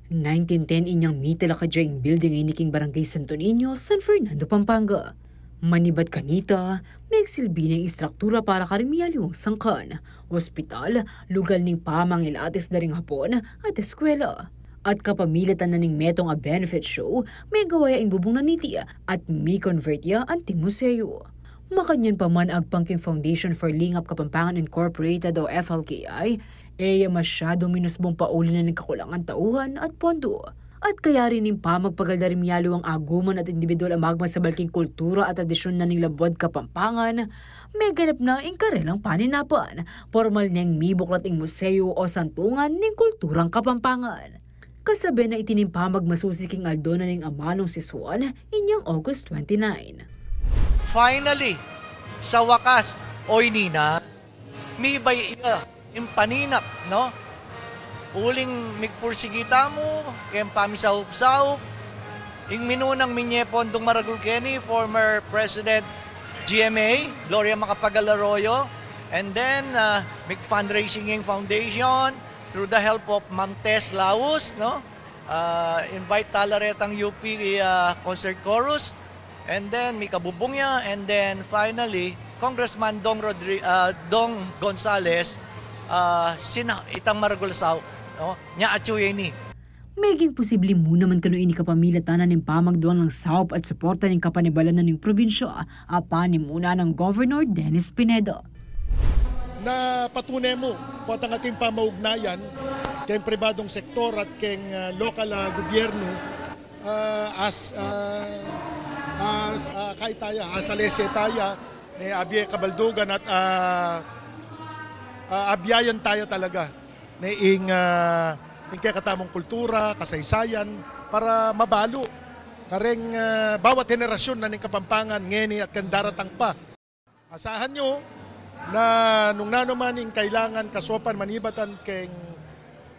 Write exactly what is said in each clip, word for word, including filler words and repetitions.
Nineteen ten inyang mitalakad ya ing building a ini king Barangay Santo Niño, San Fernando, Pampanga. Manibat kanita, megsilbi ne ing istruktura para karing miyaliwang sangkan, ospital, lugal ning pamangilatis da ring Hapon, at eskwela. At kapamilatan na ning metung a benefit show, megawa ya ing bubung na niti at mi-convert ya anting museo. Makanyan pa man agpang king Foundation for Lingap Kapampangan Incorporated o F L K I, e ya masyadung minusbung pauli na ning kakulangan tauhan at pondo. At kayari ning pamagpagal da ring miyaliwang aguman at indibidwal a magmasabal king kultura at tradisyun na ning labuad Kapampangan, meganap na ing karelang paninapan, pormal neng mibuklat ing museo o santungan ning kulturang Kapampangan. Kasabian na iti ning pamagmasusi king aldo na ning amanung siswan, inyang August twenty-nine. Finally, sa wakas, oy nina, mibay iya ing paninap, no? Uling migpursigi tamu keng pamisaup-saup, ing minunang minye pondung maragul keni, former President G M A, Gloria Macapagal Arroyo, and then, ah, mig-fundraising ing foundation through the help of Ma'am Tess Laus, no? Ah, invite tala retang U P, ah, Concert Chorus, and then mika bubung ya, and then finally, Congressman Dong Rodri-, ah, Dong Gonzales, ah, sina itang maragul a saup, no? Nya atyu ya ini. Meging posible mu naman kanu ini kapamilatan na ning pamagduang na ning saup at suporta ning kapanibalan na ning probinsya, a panimunan nang Governor Dennis Pineda. Napatune mu, potang ating pamaugnayan keng pribadung sektor at keng, ah, lokal a gubyernu, ah, as, ah, as, ah, kay taya, as alese taya, ne abie kabaldugan at, ah, ah, abiayan taya talaga, ne ing, ah, ing kekatamung kultura, kasaysayan, para mabalu kareng, ah, bawat henerasyun na ning Kapampangan ngeni at keng daratang pa. Asahan yu na nung nanu man ing kailangan kasopan manibatan keng,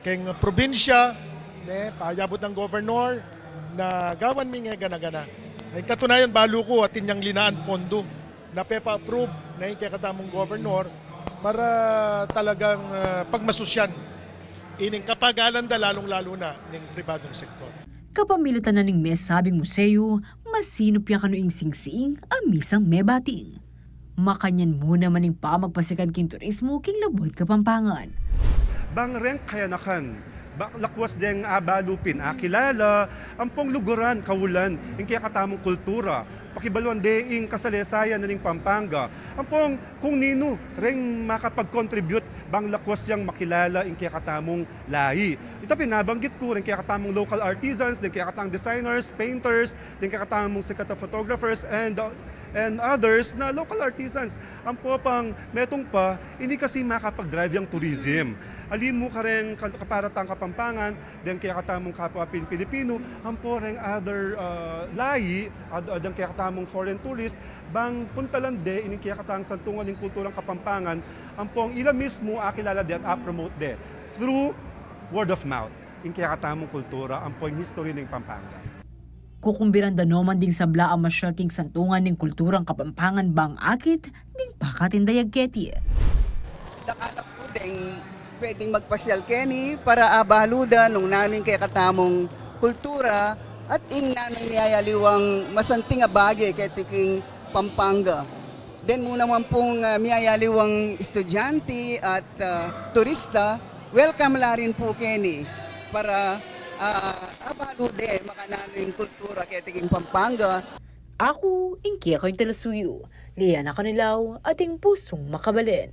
keng probinsya, ne, payabut nang gobernor, na gawan mi nge gana-gana. Ing katunayan, balu ku atin yang linaan pondo na pepa-approve na ing kekatamung gobernor para talagang, ah, pagmasusyan ining kapagalan da, lalung-lalu na ning pribadung sektor. Kapamilatan na ning mesabing museo, masinup ya kanu ing singsing a misang mebating. Makanyan mu naman ing pamagpasikat king turismo king labuad Kapampangan. Bang reng kayanakan, ba-, lakwas deng abalu pin akilala, ampong luguran, kaulan ing kekatamung kultura, pakibaluan de ing kasalesayan na ning Pampanga, ampong kung ninu reng makapag-contribute bang lakwas yang makilala ing kekatamung lahi. Ita pin nabanggit ku, reng kekatamung local artisans, deng kekatang designers, painters, deng kekatamung sikat a photographers, and, uh, and others na local artisans. Ampo pang metung pa, ini kasi makapag-drive yang tourism. Ali mu kareng ka-, kaparatang Kapampangan, deng kekatamung kapwa pin Pilipino, ampo reng other, uh, lahi, ad-, deng kekatamung foreign tourist, bang puntalan de ining kekatang santungan ning kulturang Kapampangan, ampong ila mismu akilala de at a-promote de through word of mouth ing kekatamung kultura, ampo ing history ning Pampanga. Kukumbiran da no man ding sabla a masyal king santungan ning kulturang Kapampangan bang akit ding pakatin dayag keti. Dakal a pu deng pwedeng magpasyal keni para abalu da nung nanu ing kekatamung kultura at ing nanung miyayaliwang masanting a bage keti king Pampanga. Deng mu naman pung, ah, miyayaliwang estudyante at, ah, turista, welcome la rin pu keni para, ah, abalu de makananu ing kultura keti king Pampanga. Aku ing kekayung talasuyu, Liana Canilaw, ating pusung makabalen.